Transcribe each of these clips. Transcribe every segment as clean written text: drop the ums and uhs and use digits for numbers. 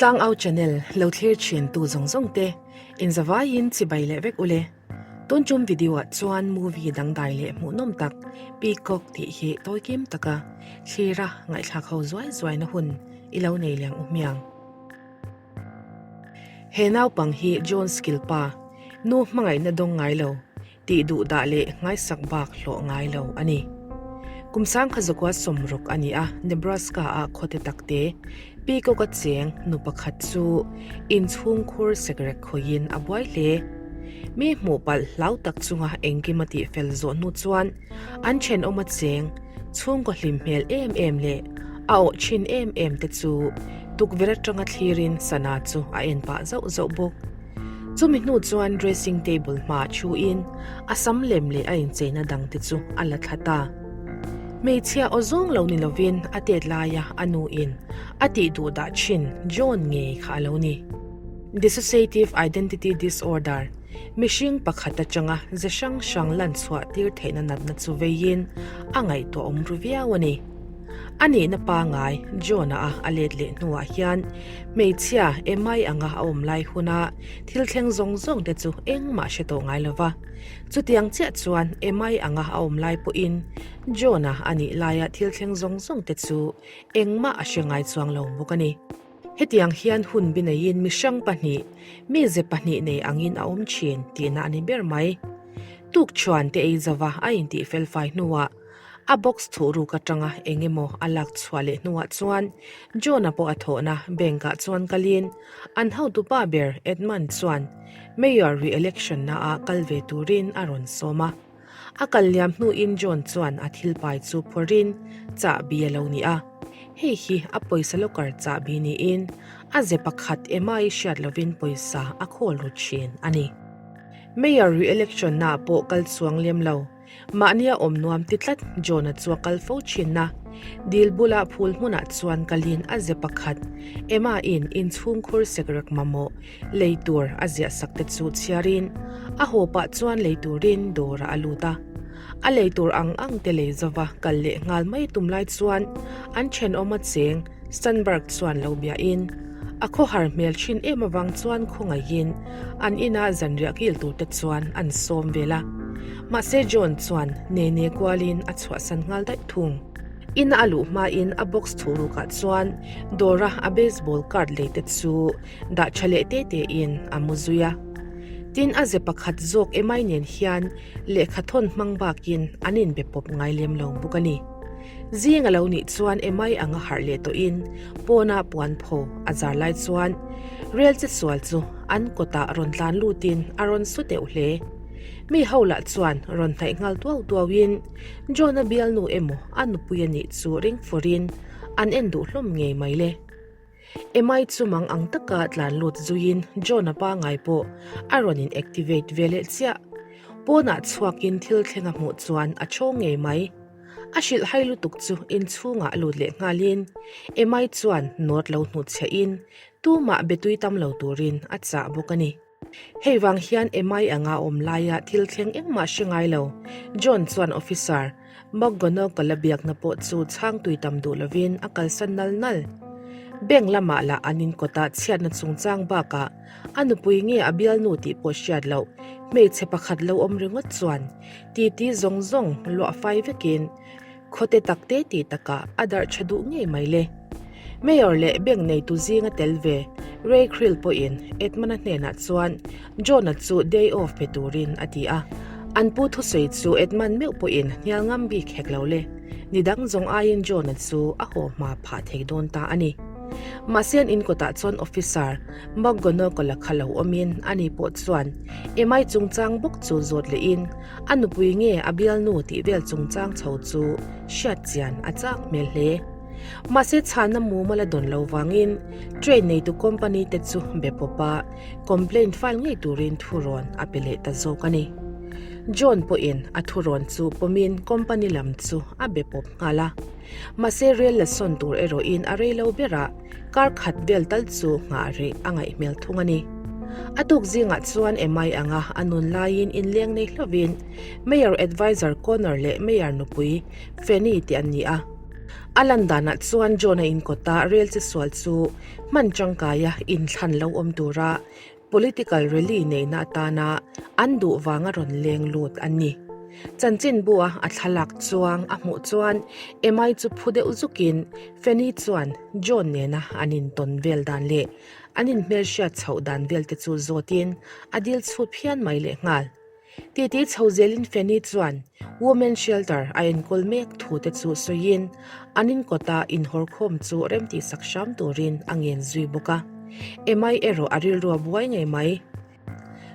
Tlangau channel lo thlir thin tu zawng zawng te inzavaiin chibai leh vek ule. Tun tum video ah chuan movie dangdai leh hmuhnawm tak Peacock tih hi tawi kim taka thlira ngaihthlak ho zuai zuaina hun i lo nei liang u hmiang. He naupang hi John Skilpa, nu hmangaihna dawng ngai lo, tih duh dah leh nghaisak bak hlawh ngai lo a ni. Kum sangkha zakua sawmruk a ni a, Nebraska-a khawte takte, Peacock-a cheng nu pakhat chu inchhungkhur sekrek khawiin a buai hle. Mi hmuh palh hlau tak chunga engkim a tihfel zawh hnu chuan an thenawma cheng chhungkaw hlim hmel em em leh a awh thin em em te chu tukverh atanga thlirin sana chu a en pah zauh zauh bawk. Chumi hnu chuan dressing table hmaah thuin a sam lem leh a incheina dang te chu a la thla ta. Hmeichhia aw zawng lo ni lovin a tet laia a nuin a tih duh dah thin John ngei kha a lo ni. Dissociative Identity Disorder, Mihring pakhat atanga ze hrang hrang lan chhuah tir theihna natna chu veiin a ngaihtuah awm ru viau a ni. A nihna pangai, Jonah-a a let leh hnuah hian hmeichhia Emai anga a awm lai huna thil thleng zawng zawng te chu engmah hre tawh ngai lo va. Chutiang chiah chuan Emai anga a awm lai pawhin Jonah a nih laia thil thleng zawng zawng te chu engmah a hre ngai chuang lo bawk a ni. Hetiang hian hun bi neiin mi hrang pahnih, mize pahnih nei angin a awm thin tihna a ni ber mai. Tukchhuan te ei zova a intih felfai hnuah A box thuhruk atanga eng emaw a lak chhuah leh hnuah chuan John-a pawh a thawhna bank-ah chuan kalin an hotupa ber Edmund chuan Mayor re-election naah kal ve turin a rawn sawm a. A kal liam hnuin John chuan a thil pai chu phawrhin chahbi a lo ni a. Hei hi a pawisa locker chahbi niin a ze pakhat Emma-i hriat lovin pawisa a khawl ru thin a ni. Mayor re-election naah pawh kal chuang lem lo. Mahnia awm nuam ti tlat John-a chu a kal fo thin a. Dil bula phul hmunah chuan kalin a ze pakhat Emma-in inchhungkhur sekrek mamawh lei tur a ziah sak te chu chhiarin a haw pah chuan lei turin dawrah a lut a. A lei tur ang ang te lei zova kal leh nghal mai tum lai chuan an thenawm a cheng Sandberg chuan lo biahin a khawhar hmel thin em avang chuan khawngaihin an ina zanriah kil turte chuan an sawm vel a. Mahse John chuan nene kualin a chhuahsan nghal daih thung. Ina a luh hmain a box thuhrukah chuan dawra a baseball card leite chu dah tha leh te tein a mu zui a. Tin a ze pakhat zawk emai nen hian lehkha thawn hmang bakin an inbe pawp ngai lem lo bawk a ni. Zing a lo nih chuan Emai anga harh leh tawhin pawna puan pho a zar lai chuan rel che sual chu an kawtah rawn tlan lutin a rawn su deuh hle. Mi ho lah chuan rawn hnaih nghal tuau tuauin John-a bialnu emaw a nupui a nih chu ring furin an en duh hlawm ngei mai le. Emai chu mang ang taka tlan lut zuiin John-a pangai pawh a rawn in activate ve leh chiah. Pawnah chhuakin thil thleng a hmuh chuan a chhawng ngei mai. A hrilh hai lutuk chu inchhungah lut leh nghalin Emai chuan note lo hnutchhiahin tumah be tui tam lo turin a chah bawk a ni. Hei vang hian Emai anga awm laia thil thleng engmah hre ngai lo John chuan Officer McGonagall-a biakna pawh chu chhang tui tam duh lovin a kalsan nal nal. Bank lamah lah an inkawtah chhiatna chungchang bakah a nupui nge a bialnu tih pawh hriat loh hmeichhe pakhat lo awm ringawt chuan Titi zawng zawng luah fai vekin khawte tak te tih takah a darh tha duh ngei mai le. Mayor leh bank neitu zinga tel ve Ray Krill pawhin Edmund-a hnenah chuan John-a chu day off pe turin a ti a. An pu thusawi chu Edmund meuh pawhin hnial ngam bik hek lo le. Ni dang zawng aiin John-a chu a haw hma phah thei dawn ta a ni. Mahse an inkawtah chuan officer McGonagall-a kha lo awmin ani pawh chuan Emai chungchang bawk chu zawt lehin a nupui nge a bialnu tih vel chungchang chho chu hriat chian a chak hmel hle. Mahse chhanna mumal a dawn lo vangin train neitu company te chu be pawp a complaint file ngei turin thurawn a pe leh ta zawk a ni. John pawhin a thurawn chu pawmin company lam chu a be pawp nghal a. Mahse rel la sawn tur erawhin a rei lo berah Kar khat vel tal chu nghah rih a ngaih hmel thung a ni. A tuk zingah chuan Emai anga a nun laiin inleng nei hlovin Mayor Adviser Connor leh Mayor nupui Fanny te an ni a. A lan danah chuan John-a inkawta rel che sual chu hman tangkaia inthlan lo awm tura Political rally neihna atana an duh vanga rawn leng lut an ni. Chanchinbua a thlalak chuang a hmuh chuan Emai chu phu deuh zukin Fanny chuan John nena an intawn vel dan leh an inhmelhriat chhoh dan vel te chu zawtin a dil chhut phian mai lehnghal. Titi chho zelin Fanny chuan Women Shelter a enkawl mek thu te chu sawiin an inkawta inhawrkhawm chu remtihsak hram turin a ngen zui bawk a. Emai erawh a rilru a buai ngei mai.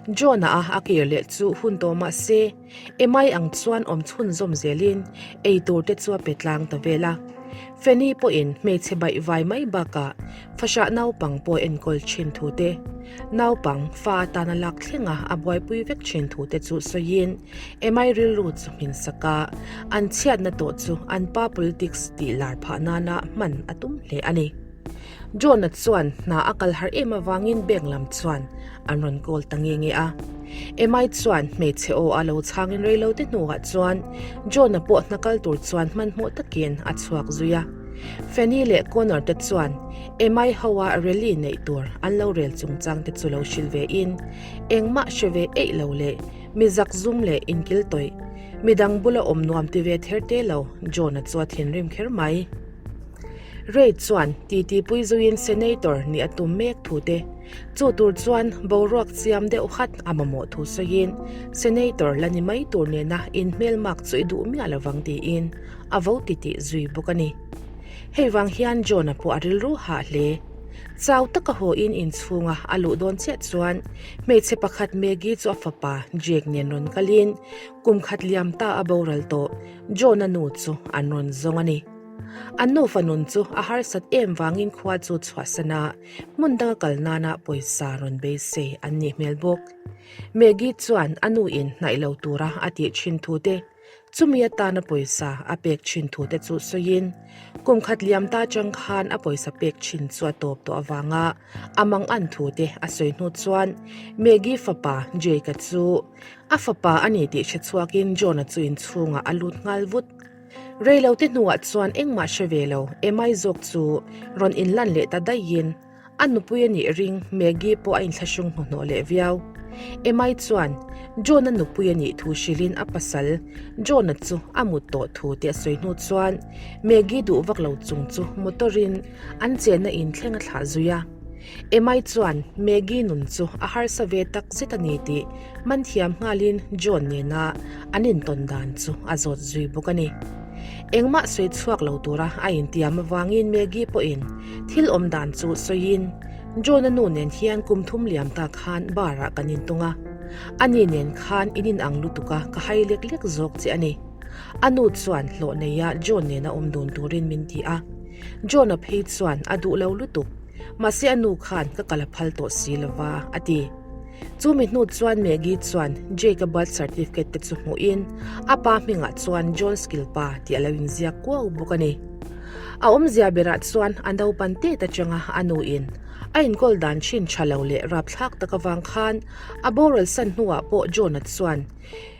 John-a a a kir leh chu hun tawh mah se, Emai ang chuan awm chhunzawm zelin ei tur te chu a pe tlang ta vel a. Fanny pawhin hmeichhe baih vai mai bakah fahrah naupang pawh enkawl thin thu te, naupang fa atana lak thlenga a buaipui vek thin thu te chu sawiin Emai rilru chu hmin sak a, an chhiatna tawh chu an pa politics tih lar phah nana hman a tum hle a ni. John-a chuan hna a kal har em avangin bank lam chuan an rawn call ta nge nge a. Emai chuan hmeichhe aw a lo chhangin reilote hnuah chuan John-a pawh hna kal tur chuan hmanhmawh takin a chhuak zui a. Fanny leh Connor te chuan Emai hoa rally neih tur an lo rel chungchang te chu lo hrilh ve in engmah hre ve eih lo leh mi zakzum leh inkil tawih midang bula awm nuam ti ve ther te lo John-a chu a thinrim kher mai. Ray chuan titi pui zuiin Senator nih a tum mek thu te, chu tur chuan boruak chiam deuh hat a mamawh thu sawiin Senator la ni mai tur nena inhmelmak chu i duh miah lovang tiin a vo titih zui bawk a ni. Hei vang hian John-a pawh a rilru hah hle. Chau taka hawiin inchhunga a luh dawn chiah chuan hmeichhe pakhat Maggie chu a fapa Jake nen rawn kalin kum khat liam ta a boral tawh John-a nu chu an rawn zawng a ni. An nufa nun chu a harsat em vangin khua chu chhuahsan a, hmun danga kal nana pawisa rawn beisei an nih hmel bawk. Maggie chuan a nu in hnaih lo tura a tih thin thu te, chumi atana pawisa a pek thin thu te chu sawiin, kum khat liam ta chang khan a pawisa pek thin chu a tawp tawh avanga a mangan thu te a sawi hnu chuan Maggie fapa Jake-a chu a fapa a ni tih hre chhuakin John-a chu inchhungah a lut nghal vut. Reilote hnuah chuan engmah hre ve lo, Emai zawk chu rawn inlan leh ta daihin a nupui a nih ring Maggie pawh a inthlahrung hnuhnawh leh viau. Emai chuan John-a nupui a nih thu hrilhin a pasal John-a chu a mut tawh thu tih a sawi hnu chuan Maggie duh vak lo chung chu motor-in an chenna in thleng a thlah zui a. Emai chuan Maggie nun chu a harsa ve tak zet a ni tih man thiam nghalin John nena an intawn dan chu a zawt zui bawk a ni. Engmah sawi chhuak lo tura a intiam avangin Maggie pawhin thil awm dan chu sawiin, John-a nu nen hian kum thum liam ta khan bar-ah kan intung a, ani nen khan in inang lutuk a ka hai lek lek zawk che a ni. A nu chuan hlawh neia John nena awm dun turin min ti a, John-a phei chuan a duh lo lutuk, mahse a nu khan ka kal a phal tawh si lova, a ti. Chu mi hnu chuan Maggie chuan Jake-a birth certificate te chu hmuhin a pa hmingah chuan John Skilpa tih a lo inziak kuau bawk a ni. A awmzia berah chuan a naupan tet atanga a nuin a inkawl dan thin tha lo leh rapthlak tak avang khan a boral san hnuah pawh John-a chuan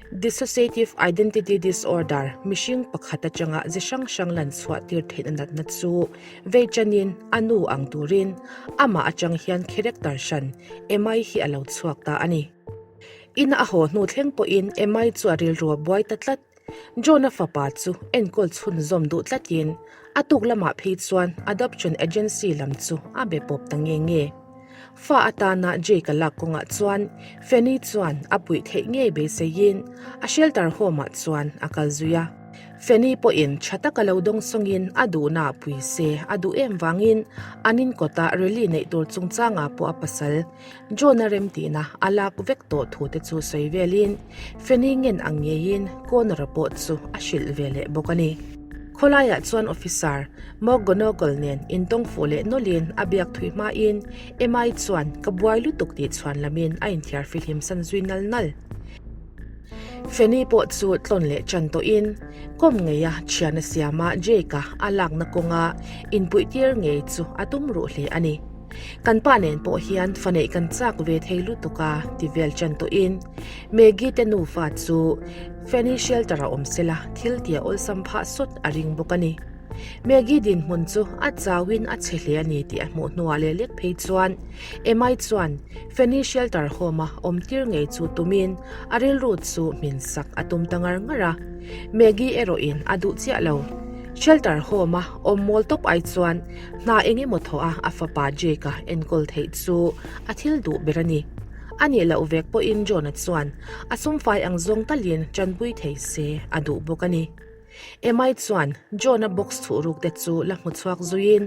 Dissociative Identity Disorder mihring pakhat atanga ze hrang hrang lan chhuah tir theihna natna chu vei chanin a nu ang turin amah atang hian character hran Emai hi a lo chhuak ta a ni. Ina a haw hnu thleng pawhin Emai chu a rilru a buai ta tlat. John-a fapa chu enkawl chhunzawm duh tlatin a tuk lamah phei chuan adoption agency lam chu a be pawp ta nge nge. Fa atana Jake-a lak kawngah chuan Fanny chuan a puih theih ngei beiseiin a shelter home-ah chuan a kal zui a. Fanny pawhin tha taka lo dawng sawngin a duhna a pui se a duh em vangin an inkawta rally neih tur chungchangah pawh a pasal John-a remtihna a lak vek tawh thu te chu sawi velin Fanny ngen ang ngeiin Connor-a pawh chu a hrilh ve leh bawk a ni. Khawlaiah chuan Officer McGonagall nen intawng fuh leh nawlhin a biak thui hmain Emma-i chuan ka buai lutuk tih chhuan lamin a inthiar fihlim san zui nal nal. Fanny pawh chu tlawn leh ṭan tawhin kawm ngeia thian a siama Jake-a a lakna kawnga inpuihtir ngei chu a tum ruh hle a ni. Kan pa nen pawh hian fa neih kan chak ve thei lutuk a ti vel ṭan tawhin Maggie te nufa chu Fanny shelter a awm sela thil tia awlsam phah sawt a ring bawk a ni. Maggie dinhmun chu a chauin a chhe hle a ni tih a hmuh hnuah leh lek phei chuan Emma-i chuan Fanny Shelter Home-a awm tir ngei chu tumin a rilru chu hmin sak a tum ta ngar ngar a. Maggie erawhin a duh chiah lo. Shelter Home-a awm mawl tawp ai chuan hna eng emaw thawh a a fapa Jake-a enkawl theih chu a thil duh ber a ni. A nih loh vek pawhin John-a chuan a sumfai ang zawng talin tanpui thei se a duh bawk a ni. Emma-i chuan John-a box chhuh ruk te chu la hmu chhuak zuiin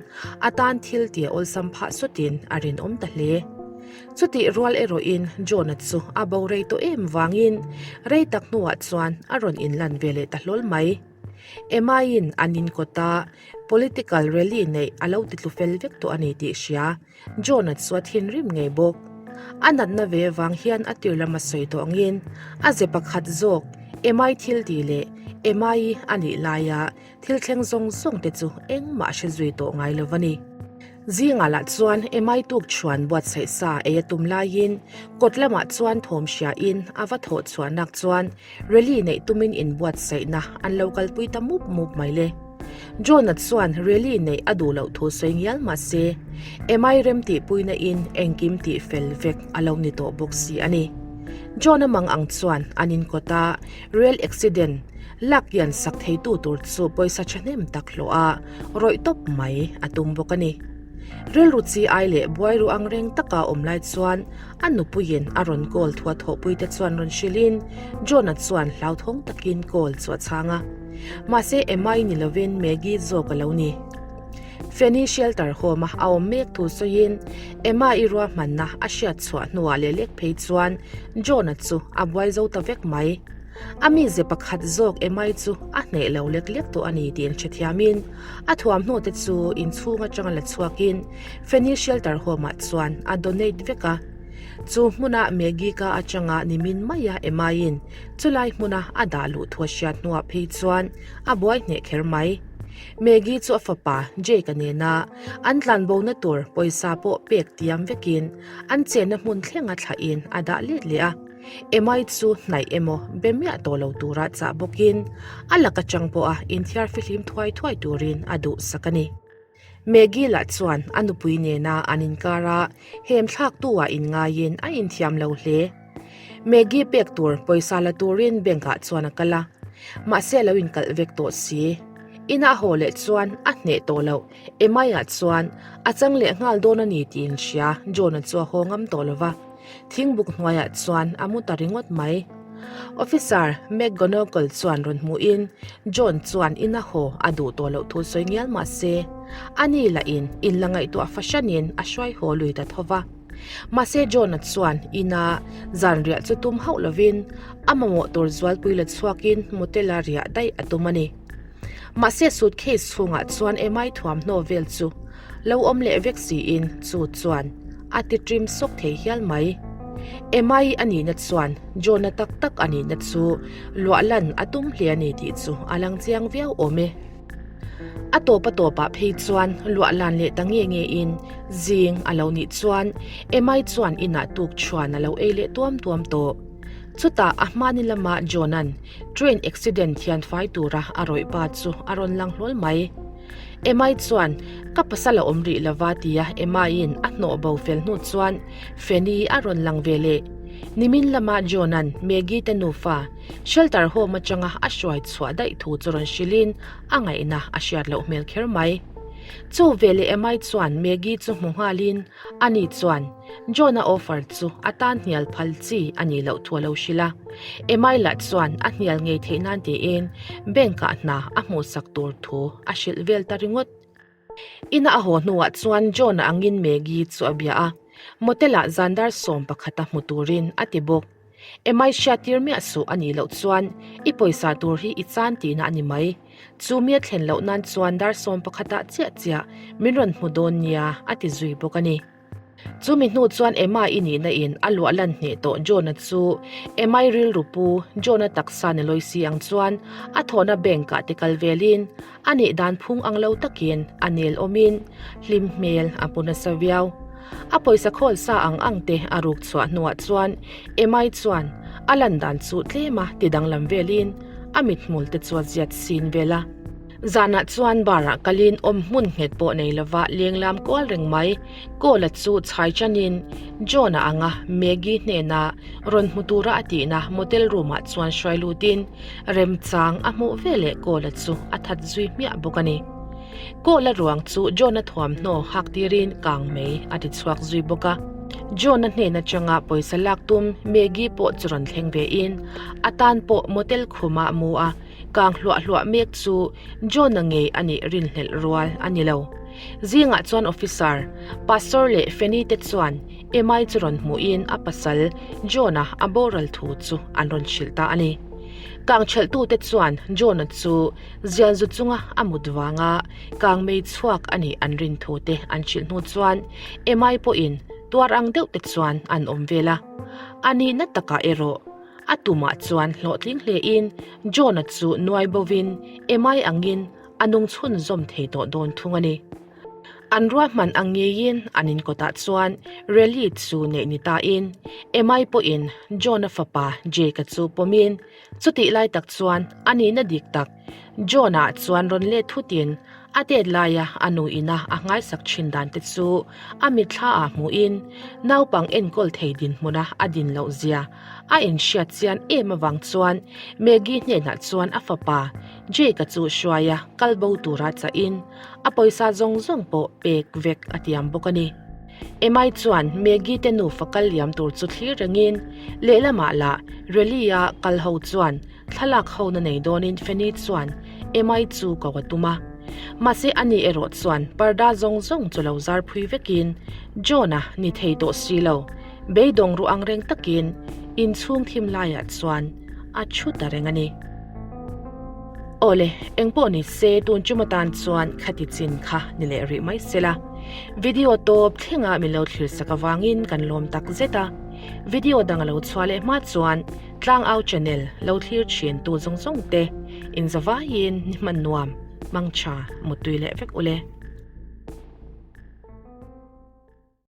a tan thil tia awlsam phah sawtin a rinawm ta hle. Chutih rual erawhin John-a chu a bo rei tawh em vangin rei tak hnuah chuan a rawn inlan ve leh ta hlawl mai. Emma-in an inkawta political rally neih a lo titlu fel vek tawh a ni tih hria John-a chu a thinrim ngei bawk. A natna ve vang hian a tir lam a sawi tawh angin a ze pakhat zawk Emai thil tih leh Emai a nih laia thil thleng zawng zawng te chu engmah a hre zui tawh ngai lo a ni. Zingah lah chuan Emai tuk chhuan buatsaih sa ei a tum laiin kawt lamah chuan thawm hriain a va thawh chhuahnak chuan Rally neih tumin inbuatsaihna an lo kalpui ta mup mup mai le. John-a chuan rally neih a duh loh thu sawi ngial mah se, MI rem tihpuina in engkim tih fel vek a lo ni tawh bawk si a ni. John-a mang ang chuan an inkawta rail accident lak kian sak theitu tur chu pawisa thahnem tak hlawh a rawih tawp mai a tum bawk a ni. Rilru chi ai leh buai ru ang reng taka awm lai chuan a nupuiin a rawn call thua thawhpuite chuan rawn hrilhin John-a chuan hlauthawng takin call chu a chhang a. Mahse Emma-i ni lovin Maggie zawk a lo ni. Fanny shelter home-a a awm mek thu sawiin Emma-i ruahmanna a hriat chhuah hnuah leh lek phei chuan John-a chu a buai zo ta vek mai. A mize pakhat zawk Emma-i chu a hneh lo lek lek tawh a ni tih inhrethiamin a thuamhnaw te chu inchhung atanga la chhuakin Fanny shelter home-ah chuan a donate vek a. Chu hmuna Maggie ka atanga nimin maia Emma-in chulai hmuna a dah luh thu a hriat hnuah phei chuan a buai hneh kher mai. Maggie chu a fapa Jake-a nena an tlanbona tur pawisa pawh pek tiam vekin an chenna hmun thlenga thlahin a dah let leh a. Emma-i chu hnaih emaw be miah tawh lo tura chah bawkin a lak atang pawha inthiar fihlim thuai thuai turin a duhsak a ni. Maggie lah chuan a nupui nena an inkar a, hem thlaktu-ah inngaiin a inthiam lo hle. Maggie pek tur pawisa la turin bank-ah chuan a kal a, mahse a lo inkalh vek tawh si. Ina a haw leh chuan a hneh tawh loh. Emma-ah chuan a chang leh nghal dawn a ni tih inhria John-a chu a haw ngam tawh lo va. Thingbuk hnuaiah chuan a mu ta ringawt mai. Officer McGonagall chuan rawn hmuhin John chuan ina haw a duh tawh loh thu sawi ngial mah se, ani lahin in la ngaihtuah fahranin a hruai haw lui ta tho va. Mahse John-a chuan ina zan riah chu tum hauh lovin a mamawh tur zualpui la chhuakin motel-a riah daih a tum a ni. Mahse suitcase chhungah chuan Emma-i thuamhnaw vel chu lo awm leh vek siin chu chuan a ti trim sawk thei hial mai. Emma-i a nihna chuan John-a tak tak a nihna chu luah lan a tum hle a ni tih chu a lang chiang viau awm e. A tawp a tawpah phei chuan luah lan leh ta nge nge in zing a lo nih chuan Emma-i chuan inah tuk chhuan a lo ei leh tuam tuam tawh. Chutah a hmani lama John-a'n Train accident hian fai tura a rawih pa chu a rawn lang hlawl mai. Emma-i chuan, Ka pasal a awm rih lova tia Emma-i'n a hnawh bo fel hnu chuan Fanny a rawn lang ve leh. Nimin lama John-a'n Maggie te nufa shelter home atanga a hruai chhuah daih thu chu rawn hrilhin a ngaihna a hriat loh hmel kher mai. Chu veleh Emma-i chuan Maggie chu hmu nghalin Ani chuan John-a offer chu a tan hnial phal chi a nih loh thu a lo hrilh a. Emai lah chuan a hnial ngei theih nan tiin bank-ah hna a hmuhsak tur thu a hrilh vel ta ringawt. Ina a haw hnuah chuan John-a angin Maggie chu a bia a, motel-ah zandar 11 a hmu turin a ti bawk. Emai hriattir miah suh a nih loh chuan i pawisa tur hi i chan tihna a ni mai. Chu mi a thlen loh nan chuan dar 11 ah chiah chiah min rawn hmu dawn nia a ti zui bawk a ni. Chu mi hnu chuan Emma i nihna in a luah lan hneh tawh John-a chu Emma-i rilru pu John-a taksa ni lawi si ang chuan a thawhna bank ah te kal velin a nih dan phung ang lo takin a nel awmin hlim hmel a hmu nasa viau. A pawisa khawl sa ang ang te a ruk chhuah hnuah chuan Emma-i chuan a lan dan chu tlema ti danglam velin a mithmul te chu a ziat sin vel a. Zanah chuan bar-ah kalin awm hmun nghet pawh nei lova lenglam kual reng mai. Kawla chu chhai chanin John-a anga Maggie hnena rawn hmu tura a tihna motel room-ah chuan hruai lutin remchang a hmuh veleh Kawla chu a that zui hmiah bawk a ni. Kawla ruang chu John-a thuamhnaw hak tirin kang mai a ti chhuak zui bawk a. John-a hnen atanga pawisa lak tum Maggie pawh chu rawn thleng vein a tan pawh motel khumah mu a Kang hluah hluah mek chu John-a ngei a nih rinhlelh rual a ni lo. Zingah chuan officer, Pastor leh Fanny te chuan Emma-i chu rawn hmuhin a pasal John-a a boral thu chu an rawn hrilh ta a ni. Kang thelhtute chuan John-a chu zialzu chunga a mut vanga kang mei chhuak a nih an rin thu te an hrilh hnu chuan Emma-i pawhin tuar ang deuh te chuan an awm vel a. A nihna takah erawh A tumah chuan hlawhtling hlein John-a chu nuai bovin Emai angin a nung chhunzawm thei tawh dawn thung a ni. An ruahman ang ngeiin an inkawtah chuan rally chu neih ni tain Emai pawhin John-a fapa Jake-a chu pawmin chutih lai tak chuan a nihna dik tak John-a chuan rawn let thutin A tet laia a nu ina a nghaisak thin dan te chu a mitthla ah hmuhin naupang enkawl thei dinhmuna a din loh zia a inhriat chian em avang chuan Maggie hnenah chuan a fapa Jake-a chu hruaia kal bo tura chahin a pawisa zawng zawng pawh pek vek a tiam bawk a ni. Emai chuan Maggie te nufa kal liam tur chu thlir rengin lehlamah lah Rally-a kal ho chuan Thlalak ho na nei dawnin Fanny chuan Emai chu ko a tum a. Mahse ani erawh chuan parda zawng zawng chu lo zar phui vekin John-a ni thei tawh si lo, beidawng ruh ang reng takin inchhung thim laiah chuan a thu ta reng a ni. Awle, engpawh ni se tun chuma tan chuan khati chin kha ni leh rih mai sela. Video tawp thlenga min lo thlir sak avangin kan lawm tak zet a. Video dang a lo chhuah leh hma chuan Tlangau channel lo thlir thin tu zawng zawng te in zavaiin ni hman nuam, mangtha, muttui leh vek ule.